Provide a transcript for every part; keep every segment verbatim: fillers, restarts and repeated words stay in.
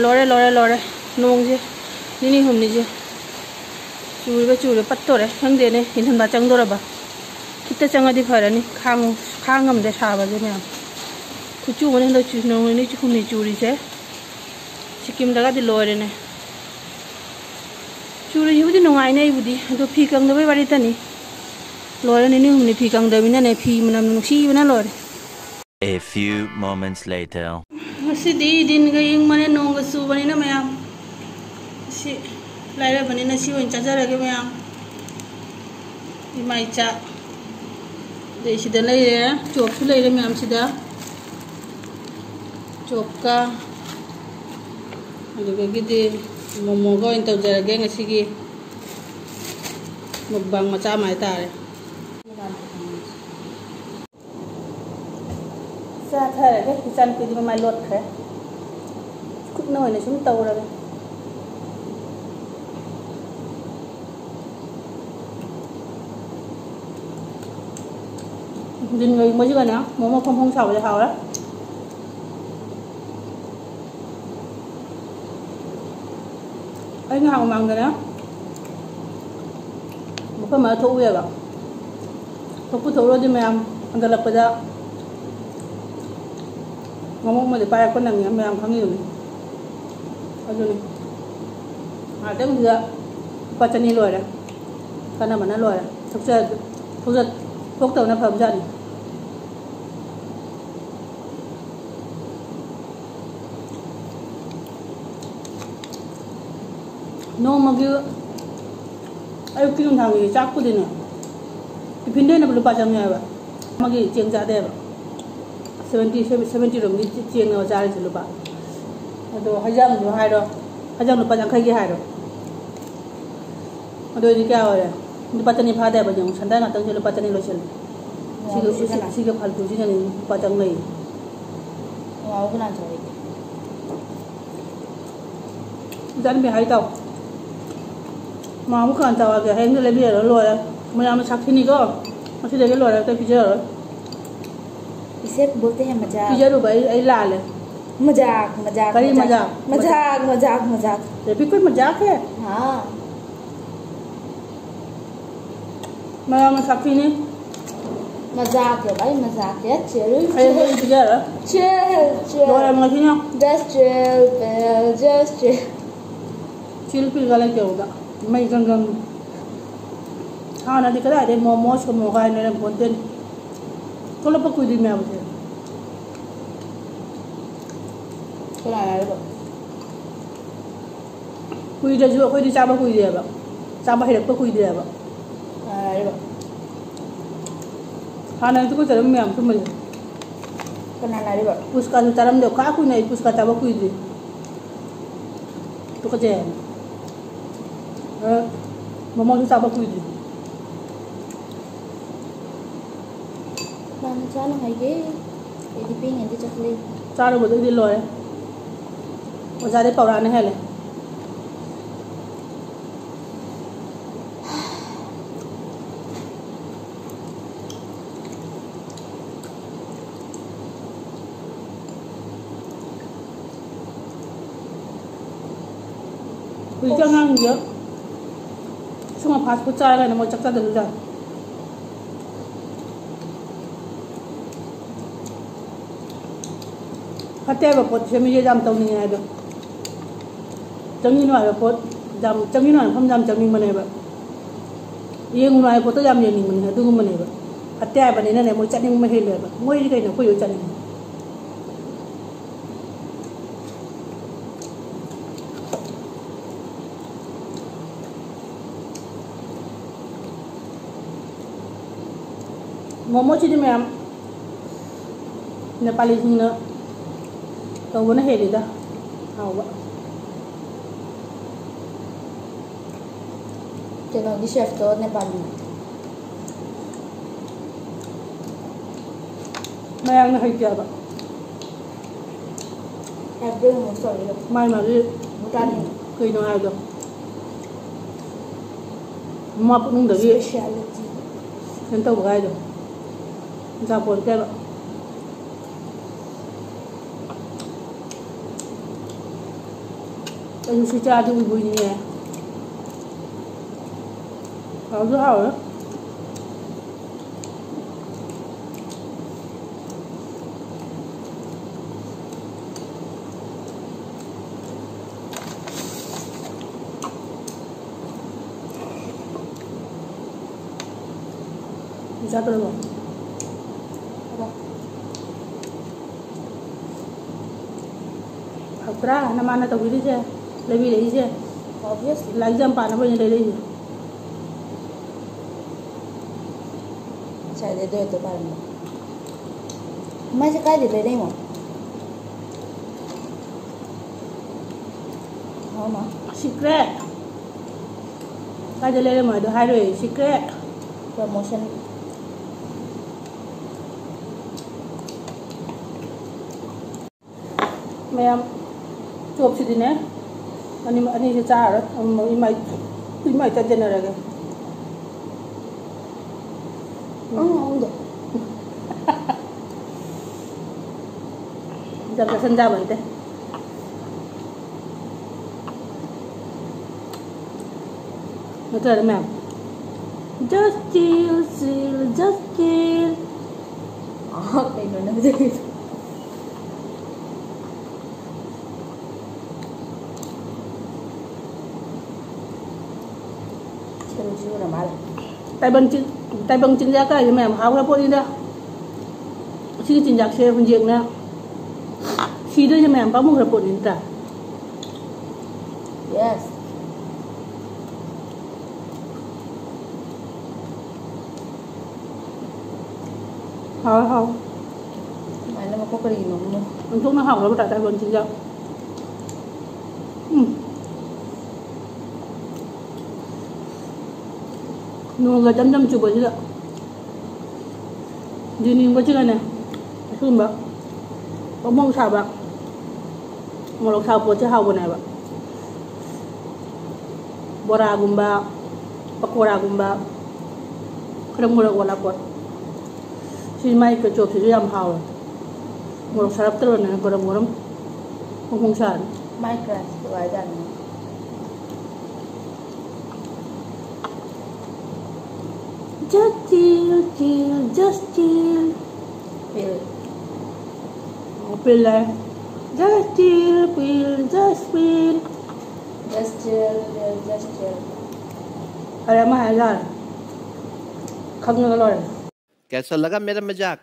ꯂꯣꯏꯔꯦ, ꯂꯣꯏꯔꯦ, ꯂꯣꯏꯔꯦ꯫ ꯅꯣꯡꯁꯦ ꯅꯤꯅꯤ ꯍꯨꯝꯅꯤꯁꯦ ꯆꯨꯔꯤꯕ ꯆꯨꯔꯤꯕ ꯄꯠꯇꯣꯔꯦ꯫ ꯈꯪꯗꯦꯅꯦ, ꯏꯪꯊꯝꯊꯥ ꯆꯪꯗꯣꯔꯕ꯫ ꯈꯤꯇ ꯆꯪꯉꯗꯤ ꯐꯔꯅꯤ꯫ ꯈꯥꯡ-, ꯈꯥꯡ ꯉꯝꯗꯦ ꯁꯥꯕꯁꯦ ꯃꯌꯥꯝ꯫ ꯈꯨꯠꯆꯨ ꯑꯃꯅꯦ ꯍꯟꯗꯛ ꯆꯨ-, ꯅꯣꯡ ꯅꯤꯅꯤ ꯍꯨꯝꯅꯤ ꯆꯨꯔꯤꯁꯦ꯫ ꯁꯤꯀꯤꯝꯗꯒꯗꯤ ꯂꯣꯏꯔꯦꯅꯦ꯫ ꯆꯨꯔꯤꯁꯤꯕꯨꯗꯤ ꯅꯨꯡꯉꯥꯏꯅꯦ ꯑꯩꯕꯨꯗꯤ, ꯑꯗꯣ ꯐꯤ ꯀꯪꯗꯕꯩ ꯋꯥꯔꯤꯇꯅꯤ꯫ ꯂꯣꯏꯔꯦ, ꯅꯤꯅꯤ ꯍꯨꯝꯅꯤ ꯐꯤ ꯀꯪꯗꯕꯅꯤꯅꯅꯦ, ꯐꯤ ꯃꯅꯝ ꯅꯨꯡꯁꯤꯕꯅ ꯂꯣꯏꯔꯦ꯫ A few moments later. ꯉꯁꯤꯗꯤ ꯗꯤꯟꯒ ꯏꯪꯕꯅꯦ, ꯅꯣꯡꯒ ꯆꯨꯕꯅꯤꯅ ꯃꯌꯥꯝ꯫ ꯁꯤ ꯂꯥꯏꯔꯕꯅꯤꯅ ꯁꯤ ꯑꯣꯏꯅ ꯆꯥꯖꯔꯒꯦ ꯃꯌꯥꯝ꯫ ꯏꯃꯥ ꯏꯆꯥ꯫ ꯑꯗꯩ ꯁꯤꯗ ꯂꯩꯔꯦ, ꯆꯣꯞꯁꯨ ꯂꯩꯔꯦ ꯃꯌꯥꯝꯁꯤꯗ꯫ ꯆꯣꯞꯀ ꯑꯗꯨꯗꯒꯤꯗꯤ ꯃꯣꯃꯣꯒ ꯑꯣꯏꯅ ꯇꯧꯖꯔꯒꯦ ꯉꯁꯤꯒꯤ ꯃꯨꯛꯕꯥꯡ ꯃꯆꯥ ꯑꯃ ꯍꯥꯏꯇꯥꯔꯦ꯫ ꯆꯥꯊꯔꯒꯦ꯫ ꯏꯆꯥꯅꯨꯄꯤꯗꯤ ꯃꯃꯥꯏ ꯂꯣꯠꯈ꯭ꯔꯦ꯫ ꯈꯨꯠꯅ ꯑꯣꯏꯅ ꯁꯨꯝ ꯇꯧꯔꯒꯦ꯫ ꯗꯤꯟꯒ ꯏꯪꯕꯁꯤꯒꯅꯦ ꯃꯣꯃꯣ ꯐꯣꯡ ꯐꯣꯡ ꯁꯥꯕꯁꯦ ꯍꯥꯎꯔꯦ꯫ ꯑꯩ ꯉꯥꯏꯍꯥꯛ ꯃꯃꯥꯡꯗꯅꯦ ꯃꯐꯝ ꯑꯃꯗ ꯊꯣꯛꯎꯏꯌꯦꯕ꯫ ꯊꯣꯛꯄꯨ ꯊꯣꯛꯎꯔꯗꯤ ꯃꯌꯥꯝ ꯍꯟꯒꯠꯂꯛꯄꯗ ꯃꯃꯣ ꯑꯃꯗꯤ ꯄꯥꯏꯔꯛꯄ ꯅꯪꯉꯦ, ꯃꯌꯥꯝ ꯈꯪꯉꯤꯗꯨꯅꯤ꯫ ꯑꯗꯨꯅꯤ꯫ ꯉꯥꯏꯍꯥꯛꯇꯪꯗꯨꯗ ꯂꯨꯄꯥ ꯆꯅꯤ ꯂꯣꯏꯔꯦ꯫ ꯀꯥꯟꯅꯕꯅ ꯂꯣꯏꯔꯦ꯫ ꯊꯣꯛꯆ-, ꯊꯣꯛꯆ-, ꯊꯣꯛꯇꯕꯅ ꯐꯕꯖꯥꯠꯅꯤ꯫ ꯅꯣꯡꯃꯒꯤ ꯑꯌꯨꯛꯀꯤ ꯅꯨꯡꯗꯥꯡꯒꯤ ꯆꯥꯛꯄꯨꯗꯤꯅꯦ, ꯇꯤꯐꯤꯟꯗ ꯑꯣꯏꯅ ꯂꯨꯄꯥ ꯆꯪꯉꯦꯕ꯫ ꯑꯃꯒꯤ ꯆꯦꯡ ꯆꯥꯗꯦꯕ꯫ ꯁꯚꯦꯟꯇꯤ, ꯁꯚꯦꯟꯇꯤ ꯔꯣꯝꯒꯤ ꯆꯦꯡꯅꯦꯕ ꯆꯥꯔꯤꯁꯦ ꯂꯨꯄꯥ꯫ ꯑꯗꯣ ꯍꯩꯖꯥꯡꯗꯣ ꯍꯥꯏꯔꯣ, ꯍꯩꯖꯥꯡ ꯂꯨꯄꯥ ꯌꯥꯡꯈꯩꯒꯤ ꯍꯥꯏꯔꯣ꯫ ꯑꯗꯨ ꯑꯣꯏꯗꯤ ꯀꯌꯥ ꯑꯣꯏꯔꯦ? ꯂꯨꯄꯥ ꯆꯅꯤ ꯐꯥꯗꯦꯕ, ꯌꯦꯡꯉꯨ, ꯁꯟꯗꯥ ꯉꯥꯛꯇꯪꯁꯦ ꯂꯨꯄꯥ ꯆꯅꯤ ꯂꯣꯏꯁꯤꯜꯂꯦ꯫ ꯁꯤꯒ, ꯁꯤ, ꯁꯤꯒꯅ? ꯁꯤꯒ ꯐꯥꯜꯇꯨꯁꯤꯒꯅꯤ ꯂꯨꯄꯥ ꯆꯪ ꯂꯩ꯫ ꯋꯥꯎ ꯀꯅꯥ ꯆꯥꯔꯤꯒꯦ? ꯏꯆꯥꯅꯨꯄꯤ ꯍꯥꯏ ꯇꯥꯎ꯫ ꯃꯥ ꯑꯃꯨꯛ ꯀꯅꯥ ꯆꯥꯎ ꯍꯥꯏꯒꯦ? ꯍꯌꯦꯡꯗꯤ ꯂꯩꯕꯤꯔꯔꯣꯏ, ꯂꯣꯏꯔꯦ꯫ ꯃꯌꯥꯝꯅ ꯁꯥꯊꯤꯅꯤꯀꯣ꯫ ꯉꯁꯤꯗꯒꯤ ꯂꯣꯏꯔꯦ, ꯑꯇꯩ ꯄꯤꯖꯔꯔꯣꯏ꯫ इसे बोलते हैं मजाक। ꯄꯤꯖꯔꯨꯕ ꯑꯩ, ꯑꯩ ꯂꯥꯜꯂꯦ꯫ मजाक, मजाक, करी मजाक। मजाक। मजाक, मजाक, मजाक। ये भी कोई मजाक है? हाँ। मजाक में काफी नहीं। मजाक है भाई, मजाक है। Chill, अरे वो इधर है। chill, लोरा chill। मत ना। Just chill, pal, just chill। Chill pill गला क्या होगा? मैं गंगम। हाँ ना दिख रहा है, मोमोज को मोगा है, मेरे बोलते नहीं। थोड़ा पकुई दी मैं उसे। ꯀꯅꯥꯅ ꯍꯥꯏꯔꯤꯕ? ꯀꯨꯏꯗ꯭ꯔꯁꯨ ꯑꯩꯈꯣꯏꯗꯤ ꯆꯥꯕ ꯀꯨꯏꯔꯦꯕ, ꯆꯥꯕ ꯍꯩꯔꯛꯄ ꯀꯨꯏꯗ꯭ꯔꯦꯕ꯫ ꯀꯅꯥꯅ ꯍꯥꯏꯔꯤꯕ? ꯍꯥꯟꯅꯗꯤ ꯇꯨꯀꯠꯆꯔꯝꯕ ꯃꯌꯥꯝ ꯇꯨꯝꯕꯁꯦ꯫ ꯀꯅꯥꯅ ꯍꯥꯏꯔꯤꯕ? ꯄꯨꯁꯀꯥꯁꯨ ꯆꯥꯔꯝꯗꯦꯕ, ꯈꯥ ꯀꯨꯏꯅ ꯑꯩ ꯄꯨꯁꯀꯥ ꯆꯥꯕ ꯀꯨꯏꯗ꯭ꯔꯤ꯫ ꯇꯨꯀꯠꯆꯩ ꯍꯥꯏꯅ꯫ ꯑ, ꯃꯣꯃꯣꯁꯨ ꯆꯥꯕ ꯀꯨꯏꯗ꯭ꯔꯤ꯫ ꯀꯅꯥꯅ ꯆꯥꯅꯣ ꯍꯥꯏꯒꯦ? ꯑꯩꯗꯤ ꯄꯤꯛꯏꯉꯩꯗꯤ ꯆꯥꯈꯠꯂꯛꯏ꯫ ꯆꯥꯔꯨꯕꯗꯩꯗꯤ ꯂꯣꯏꯔꯦ꯫ ꯑꯣꯖꯥꯗꯩ ꯄꯧꯔꯥꯅ ꯍꯦꯜꯂꯦ꯫ ꯍꯧꯖꯤꯛꯀꯤ ꯑꯉꯥꯡꯁꯤꯡꯁꯦ ꯁꯨꯝꯕ fast food ꯆꯥꯔꯒꯅ ꯃꯣꯏ ꯆꯥꯛ ꯆꯥꯗꯕꯁꯨ ꯌꯥꯏ꯫ ꯐꯠꯇꯦ ꯍꯥꯏꯕ ꯄꯣꯠꯁꯦ ꯃꯤꯁꯦ ꯌꯥꯝ ꯇꯧꯅꯤꯡꯉꯦ ꯍꯥꯏꯗꯣ꯫ ꯆꯪꯉꯤꯅꯣ ꯍꯥꯏꯕ ꯄꯣꯠ ꯌꯥꯝ, ꯆꯪꯉꯤꯅꯣ ꯍꯥꯏꯕ ꯃꯐꯝꯗ ꯌꯥꯝ ꯆꯪꯅꯤꯡꯕꯅꯦꯕ꯫ ꯌꯦꯡꯉꯨꯅꯣ ꯍꯥꯏꯕ ꯄꯣꯠꯇꯣ ꯌꯥꯝ ꯌꯦꯡꯅꯤꯡꯕꯅꯦ, ꯑꯗꯨꯒꯨꯝꯕꯅꯦꯕ꯫ ꯐꯠꯇꯦ ꯍꯥꯏꯕꯅꯤꯅꯅꯦ ꯃꯣꯏ ꯆꯠꯅꯤꯡꯕ ꯍꯦꯜꯂꯦꯕ꯫ ꯃꯣꯏꯗꯤ ꯀꯩꯅꯣ ꯑꯩꯈꯣꯏ ꯂꯣꯏ ꯆꯠꯅꯤꯡꯉꯤ꯫ ꯃꯣꯃꯣꯁꯤꯗꯤ ꯃꯌꯥꯝ ꯅꯦꯄꯥꯂꯤꯁꯤꯡꯅ ꯇꯧꯕꯅ ꯍꯦꯜꯂꯤꯗ ꯍꯥꯎꯕ꯫ ꯀꯩꯅꯣꯒꯤ chefꯇꯣ ꯅꯦꯄꯥꯂꯤ꯫ ꯃꯌꯥꯝꯅ ꯍꯩꯇꯦ ꯍꯥꯏꯕ꯫ ꯍꯥꯏꯕꯗꯤ ꯑꯃꯨꯛ ꯇꯧꯔꯤꯗꯣ꯫ ꯃꯥꯏ ꯃꯥꯒꯤ ꯚꯨꯇꯥꯟꯒꯤ꯫ ꯀꯩꯅꯣ ꯍꯥꯏꯕꯗꯣ꯫ ꯃꯃꯥ ꯄꯨꯛꯅꯨꯡꯗꯒꯤ Speciality꯫ ꯀꯩꯅꯣ ꯇꯧꯕ ꯍꯥꯏꯗꯣ꯫ ꯑꯆꯥꯄꯣꯠ ꯀꯩꯕ꯫ ꯑꯩꯁꯨ ꯁꯤ ꯆꯥꯗꯤ ꯎꯏꯕꯨꯏꯅꯤꯡꯉꯦ꯫ ꯍꯥꯎꯁꯨ ꯍꯥꯎꯋꯦ꯫ ꯆꯥꯗ꯭ꯔꯕꯣ? ꯍꯥꯎꯇ꯭ꯔꯥ ꯅꯃꯥꯅ ꯇꯧꯕꯤꯔꯤꯁꯦ, ꯂꯩꯕꯤꯔꯛꯏꯁꯦ? Obviously. ꯂꯥꯏꯔꯤꯛ ꯌꯥꯝ ꯄꯥꯅꯕ ꯑꯣꯏꯅ ꯂꯩꯔꯛꯏꯅꯦ꯫ ꯉꯁꯥꯏꯗꯩ ꯑꯗꯨ ꯍꯦꯛꯇ ꯄꯥꯔꯝꯕ꯫ ꯃꯥꯏꯁꯦ ꯀꯥꯏꯗꯩ ꯂꯩꯔꯛꯏꯅꯣ? ꯃꯥꯃ꯫ Secret꯫ ꯀꯥꯏꯗ ꯂꯩꯔꯝꯃꯣ ꯍꯥꯏꯗꯣ ꯍꯥꯏꯔꯣꯏ, secret꯫ Promotion꯫ ꯃꯌꯥꯝ, ꯆꯣꯞꯁꯤꯗꯤꯅꯦ, ꯑꯅꯤ, ꯑꯅꯤꯁꯦ ꯆꯥꯔꯔꯣꯏ꯫ ꯑꯃꯃꯝ ꯏꯃꯥꯏ, ꯏꯃꯥꯏ ꯆꯟꯖꯟꯅꯔꯒꯦ꯫ ꯎꯝ, ꯑꯍꯨꯝꯗꯣ꯫ ꯌꯥꯝ ꯆꯥꯁꯟ ꯌꯥꯕ ꯅꯠꯇꯦ꯫ ꯅꯠꯇ꯭ꯔꯒꯅꯦ, just chill, chill, just chill꯫ ꯑꯥ, ꯀꯩꯅꯣ ꯅꯪ ꯍꯧꯖꯤꯛ? ꯁꯦꯝ ꯁꯤꯕꯅ ꯃꯥꯜꯂꯦ꯫ ꯇꯥꯏꯕꯪ ꯆꯤꯟ-, ꯇꯥꯏꯕꯪ ꯆꯤꯟꯖꯥꯛ ꯀꯥꯏꯁꯦ ꯃꯌꯥꯝ ꯍꯥꯎꯈ꯭ꯔ ꯄꯣꯠꯅꯤꯗ꯫ ꯑꯁꯤꯒꯤ ꯆꯤꯟꯖꯥꯛꯁꯦ ꯍꯧꯖꯤꯛꯅ ꯁꯤꯗꯣꯏꯁꯦ ꯃꯌꯥꯝ ꯄꯥꯝꯃꯨꯈ꯭ꯔ ꯄꯣꯠꯅꯤ ꯅꯠꯇ꯭ꯔꯥ? Yes꯫ ꯍꯥꯎꯋꯦ, ꯍꯥꯎꯋꯦ꯫ ꯁꯨꯃꯥꯏꯅ ꯃꯀꯣꯛ ꯀꯔꯤꯒꯤꯅꯣ ꯈꯪꯗꯦ꯫ ꯑꯣꯟꯊꯣꯛꯅ ꯍꯥꯎꯈ꯭ꯔꯕ ꯇꯥꯏ ꯇꯥꯏꯕꯪ ꯆꯤꯟꯖꯥꯛ꯫ ꯎꯝ꯫ ꯅꯣꯡꯒ ꯖꯝ ꯖꯝ ꯆꯨꯕꯁꯤꯗ꯫ ꯌꯦꯡꯅꯤꯡꯕꯁꯤꯒꯅꯦ, ꯑꯁꯤꯒꯨꯝꯕ ꯐꯣꯡ ꯐꯣꯡ ꯁꯥꯕ ꯃꯣꯔꯣꯛ ꯁꯥꯕ ꯄꯣꯠꯁꯦ ꯍꯥꯎꯕꯅꯦꯕ꯫ ꯕꯣꯔꯥꯒꯨꯝꯕ, ꯄꯀꯣꯔꯥꯒꯨꯝꯕ, ꯈꯔ ꯃꯣꯔꯣꯛ ꯑꯣꯜꯂꯛꯄ꯫ ꯁꯤ ꯃꯥꯏ ꯀꯆꯣꯞꯁꯤꯁꯨ ꯌꯥꯝ ꯍꯥꯎꯋꯦ꯫ ꯃꯣꯔꯣꯛ ꯁꯥꯔꯞ ꯇꯧꯔꯅꯦ, ꯒꯔꯝ ꯒꯔꯝ ꯐꯣꯡ ꯐꯣꯡ ꯁꯥꯔꯅꯤ꯫ My crush ꯀꯥꯏꯗꯅꯣ꯫ Just chill, chill, just chill. Feel. ꯑꯣ, feel ꯂꯩ꯫ Just chill, feel, just feel. Just chill, feel, just chill. ꯑꯔꯦ, ꯑꯃ ꯍꯥꯏꯔ ꯂꯣꯏꯔꯦ꯫ ꯈꯪꯉꯒ ꯂꯣꯏꯔꯦ꯫ कैसा लगा मेरा मजाक?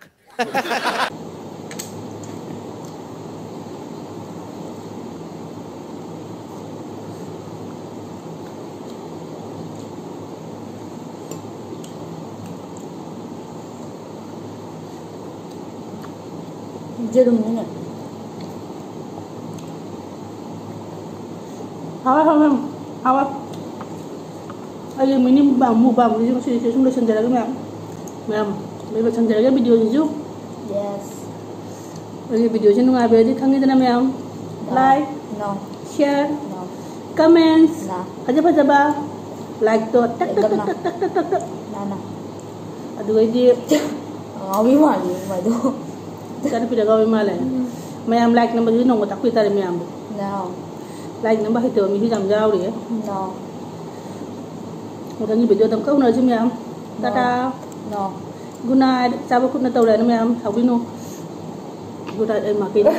ꯌꯦꯔꯨꯝꯅꯤꯅꯦ꯫ ꯍꯥꯎꯋꯦ, ꯍꯥꯎꯋꯦ, ꯍꯥꯎꯋꯦ꯫ ꯑꯩꯒꯤ mini mukbang, mukbang ꯁꯤꯁꯨ ꯁꯤꯗ ꯁꯨꯝ ꯂꯣꯏꯁꯤꯟꯖꯔꯒꯦ ꯃꯌꯥꯝ꯫ ꯃꯌꯥꯝ, ꯂꯣꯏꯁꯤꯟꯖꯔꯒꯦ video ꯁꯤꯁꯨ꯫ Yes꯫ ꯑꯩꯒꯤ video ꯁꯤ ꯅꯨꯡꯉꯥꯏꯕꯤꯔꯗꯤ ꯈꯪꯉꯤꯗꯅ ꯃꯌꯥꯝ꯫ No. Like, No. Share, No. Comments, No. ꯐꯖ ꯐꯖꯕ like ꯇꯣ ꯇꯛ ꯇꯛ ꯇꯛ ꯇꯛ ꯇꯛ ꯇꯛ ꯇꯛ꯫ No, no. ꯑꯗꯨꯒꯩꯗꯤ ꯉꯥꯎꯕꯤ ꯃꯥꯜꯂꯤ ꯃꯥꯏꯗꯣ꯫ ꯏꯆꯥꯅꯨꯄꯤꯗ ꯉꯥꯎꯕꯤ ꯃꯥꯜꯂꯦ꯫ ꯎꯝ꯫ ꯃꯌꯥꯝ like ꯅꯝꯕꯗꯨꯗꯤ ꯅꯣꯡꯃ ꯇꯥꯛꯄꯤ ꯇꯥꯔꯦ ꯃꯌꯥꯝꯕꯨ꯫ No. Like ꯅꯝꯕ ꯍꯩꯇꯕ ꯃꯤꯁꯨ ꯌꯥꯝ ꯌꯥꯎꯔꯤꯌꯦ꯫ No. ꯃꯊꯪꯒꯤ video ꯗ ꯑꯃꯨꯛꯀ ꯎꯅꯔꯁꯤ ꯃꯌꯥꯝ꯫ No. Tata. No. Good night꯫ ꯆꯥꯕ ꯈꯨꯠꯅ ꯇꯧꯔꯦꯅ ꯃꯌꯥꯝ ꯁꯥꯎꯕꯤꯅꯨ꯫ Good night꯫ ꯑꯩ ꯃꯥ ꯀꯩꯅꯣ